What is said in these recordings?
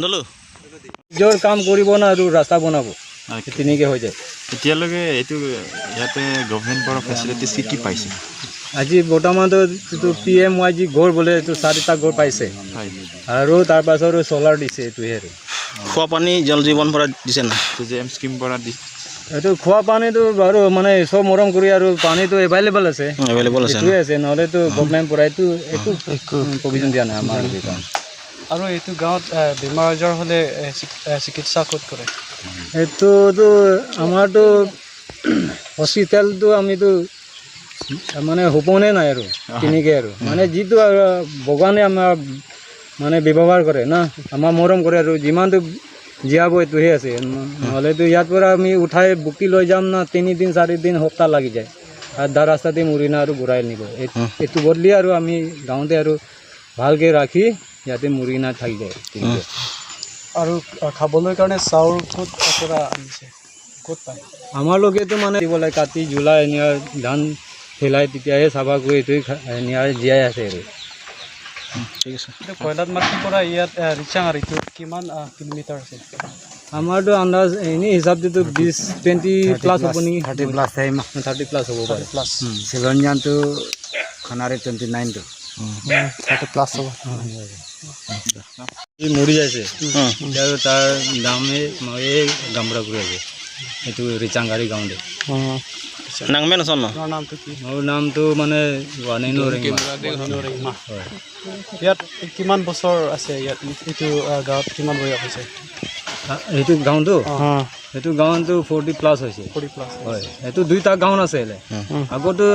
নলো। নিজৰ কাম কৰিব না আৰু ৰাস্তা বনাব, তেনেকৈ হৈ যায়। এতিয়ালৈকে এইটো ইয়াতে গভমেণ্ট পৰা ফেচিলিটিছ কি কি পাইছে? আজি বৰ্তমানতো এইটো পিএমৱাই জি ঘৰ বোলে, এইটো চাৰিটা ঘৰ পাইছে। আৰু তাৰপাছত চ'লাৰ দিছে, এইটোহে আৰু। খোৱা পানী জল জীৱন পৰা দিছে না? জে এম স্কিম পৰা দি এইটো খোৱা পানীটো বাৰু মানে চব মৰম কৰি আৰু পানীটো এভেইলেবল আছে। এভেইলেবল আছে। এইটোৱে আছে, নহ'লেতো গভমেণ্ট পৰা এইটো একো প্ৰভিজন দিয়া নাই আমাৰ কাৰণে। আৰু এইটো গাঁৱত বেমাৰ আজাৰ হ'লে চিকিৎসা ক'ত কৰে? এইটোতো আমাৰতো হস্পিটেলটো আমিতো মানে সপোনে নাই আৰু তেনেকৈ আৰু মানে যিটো আৰু ভগৱানে আমাৰ মানে ব্যৱহাৰ কৰে না, আমাৰ মৰম কৰে আৰু যিমানটো জীয়াব এইটোহে আছে। নহ'লেতো ইয়াৰ পৰা আমি উঠাই বুকি লৈ যাম না, 3 দিন 4 দিন সপ্তাহ লাগি যায়। আধা ৰাস্তাতে মৰি না আৰু ঘূৰাই নিব। এইটো বদলি আৰু আমি গাঁৱতে আৰু ভালকৈ ৰাখি ইয়াতে মৰি না থাকি যায় তেনেকৈ। আৰু খাবলৈ কাৰণে চাউল ক'ত পৰা আনিছে, ক'ত পায়? আমাৰ লগেতো মানে দিব লাগে, কাটি জুলাই এনে ধান পেলাই তেতিয়াহে চাফা কৰি এইটোৱে জীয়াই জীয়াই আছে আৰু। ঠিক আছে। এইটো কয়লাত মাটিৰ পৰা ইয়াত ৰিচাং আৰু এইটো কিমান কিলোমিটাৰ আছে? আমাৰতো আন্দাজ এনেই হিচাপটোতো 20 20 প্লাছ হ'ব নেকি? 30 প্লাছ। 30 প্লাছ হ'ব পাৰে। প্লাছ। শিলঞ্জানটো খানাৰে 29টো। 30 প্লাছ হ'ব। ই মৰি যাইছে এতিয়া আৰু তাৰ দামে মই গামবুঢ়া কৰি আছে এইটো ৰিচাংগাৰী গাঁৱতে। নাংমেন আছ ন? আপোনাৰ নামটো কি? মোৰ নামটো মানে ৱানিনো ৰেংমা। ৰেংমা। হয়। ইয়াত কিমান বছৰ আছে? ইয়াত এইটো গাঁৱত কিমান বয়স হৈছে? এইটো গাঁৱটো, সেইটো গাঁৱটো 40 প্লাছ হৈছে। 40 প্লাছ। হয়, সেইটো দুইটা গাঁও আছিলে আগতো,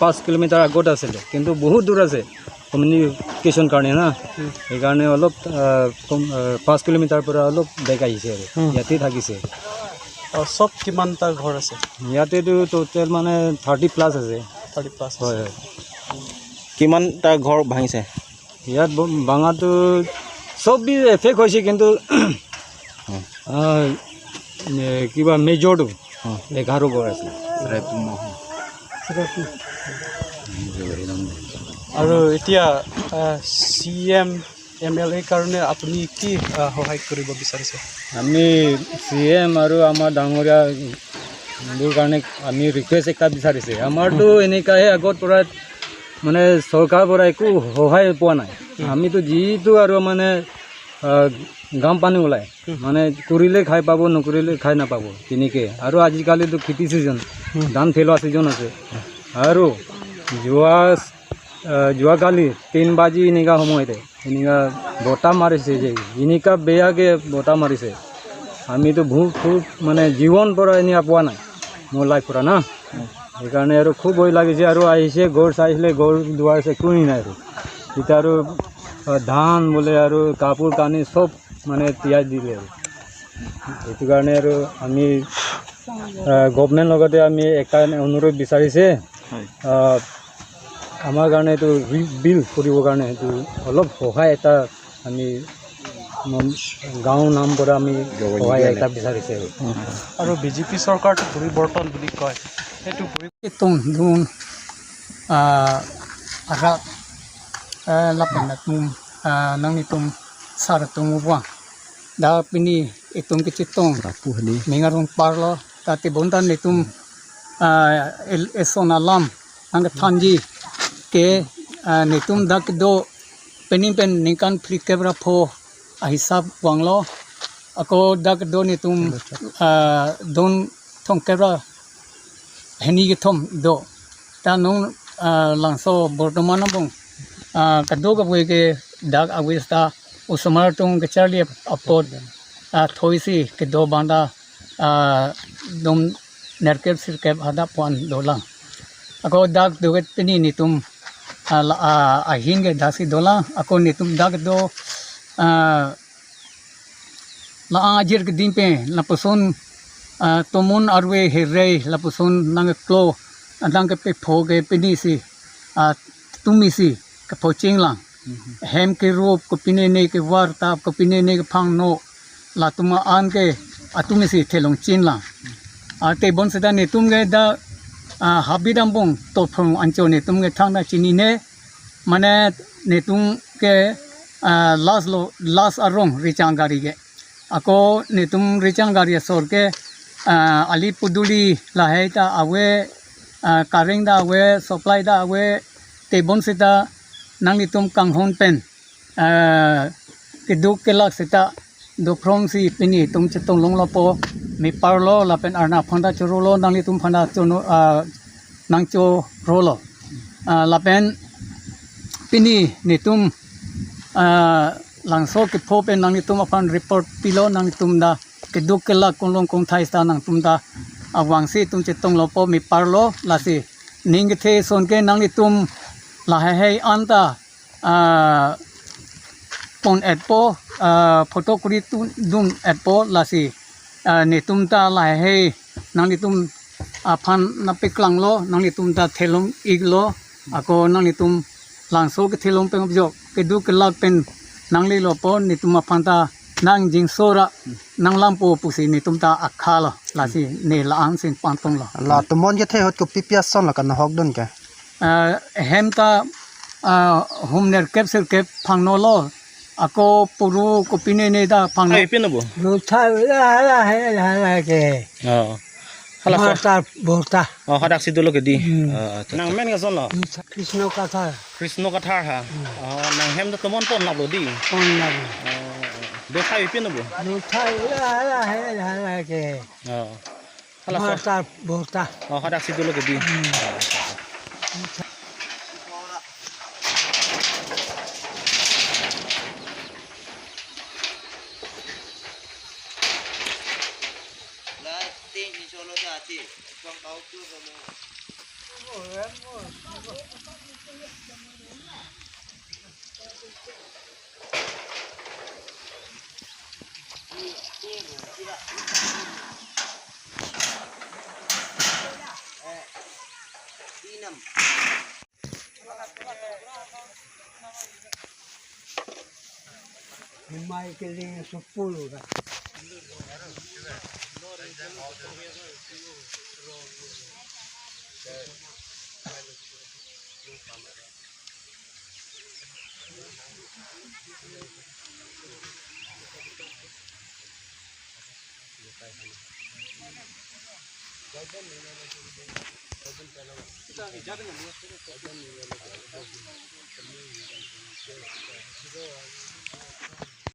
5 কিলোমিটাৰ আগত আছিলে, কিন্তু বহুত দূৰ আছে কমিউনিকেশ্যন কাৰণে না, সেইকাৰণে অলপ কম 5 কিলোমিটাৰ পৰা অলপ বেক আহিছে আৰু ইয়াতেই থাকিছে। চব কিমানটা ঘৰ আছে? ইয়াতেতো টোটেল মানে 30 প্লাছ আছে। 30 প্লাছ। হয়। কিমানটা ঘৰ ভাঙিছে? ইয়াত ভাঙাটো চব বি এফেক্ট হৈছে, কিন্তু কিবা মেজৰটো 11 ঘৰ আছে। আৰু এতিয়া চিএম এমএলএ কাৰণে আপুনি কি সহায় কৰিব বিচাৰিছে? আমি চিএম আৰু আমাৰ ডাঙৰীয়াবোৰ কাৰণে আমি ৰিকুৱেষ্ট এটা বিচাৰিছে। আমাৰতো এনেকুৱাহে আগত পৰা মানে চৰকাৰৰ পৰা একো সহায় পোৱা নাই। আমিতো যিটো আৰু মানে গাম পানী ওলায়, মানে কৰিলে খাই পাব, নকৰিলে খাই নাপাব তেনেকৈ। আৰু আজিকালিতো খেতি ছিজন, ধান পেলোৱা ছিজন আছে। আৰু যোৱাকালি 3 বাজি এনেকুৱা সময়তে এনেকুৱা বতাহ মাৰিছে যে এনেকুৱা বেয়াকৈ বতাহ মাৰিছে, আমিতো বহুত খুব মানে জীৱন পৰা এনেকুৱা পোৱা নাই মোৰ লাইফ পৰা না, সেইকাৰণে আৰু খুব ভয় লাগিছে। আৰু আহিছে ঘৰ চাইছিলে, ঘৰ দুৱাৰ একোৱেই নাই। আৰু তেতিয়া আৰু ধান বোলে আৰু কাপোৰ কানি চব মানে তিয়াই দিলে। আৰু সেইটো কাৰণে আৰু আমি গভমেণ্ট লগতে আমি এটা অনুৰোধ বিচাৰিছে, আমাৰ কাৰণে এইটো বিল কৰিবৰ কাৰণে সেইটো অলপ সহায় এটা আমি গাঁৱৰ নাম পৰা আমি সহায় এটা বিচাৰিছে আৰু। আৰু বিজেপি চৰকাৰটো পৰিৱৰ্তন বুলি কয়, সেইটো tung dun ara lapen na tum nang ni tum sar tum wa da pini itum ki chitong mingarung parlo ta ti bontan ni tum el esona lam ang thanji ke ni tum dak do penin pen nikan phri kebra pho a hisab wanglo ako dak do ni tum don thong kebra heni ke thom do ta nong langso বৰ্তমান bong kado ka boi ke dak awista usmar tung ke charli apod thoisi ke do banda dom nerkep sirkep ada pon dola ako dak do ke pini ni tum ahin ke dasi dola ako ni tum dak do la ajir ke din pe la poson tomun arwe herre la poson nang klo nang ke pe pho ke pini si tumi si ke pho ching lang hem ke rup ko pine ne ke war ta ko pine ne ke phang no la tuma an ke atumi si thelong chin lang a te bon se da ne tum ge da habidam bong to phong ancho ne tum ge thang na chini ne mane ne tum ke last লো last আৰং Richang গাড়ীকে আকৌ নিতুম ৰিচাং গাড়ী চৰকে আলি পুদুলি লাহে তা আৱে কাৰেং দা আৱে supply দা আৱে টেবন সিতা nang nitum kanghon pen ke duk ke lak sita do phrong si pini tum chetong long lo po mi parlo la pen arna phanda choro lo nang nitum phanda chono nang cho ro lo la pen pini nitum langso ke pho pen nang nitum aphan report pilo nang nitum da ke duk ke lak kong long kong thai sta nang tum da awang si tum chetong lo po mi parlo la si ning the son ke nang nitum la he anta pon at po photo kuri dum at po la si nitum ta la he nang nitum aphan na piklang lo nang nitum ta thelum ig lo ako nang nitum langso ke thelum peng jok ke du ke lak pen nang li lo po nitum aphan ta nang jing sora nang lampo pusi nitum ta akha lo la si ne la ang sin pantong lo la tumon ke the hot ko pipia son la kan hok don ke hem ta humner kep sir kep phangno lo ako puru ko pine ne da phangno ai pin bo lo tha la la la la ke hala ta bota o hadak sidulo ke di nang men ga son lo Krishna katha Krishna katha ha nang hem da tomon pon lab lo di pon lab do thai pin bo lo tha la la la la ke hala ta bota o hadak sidulo ke di Michael Sopolo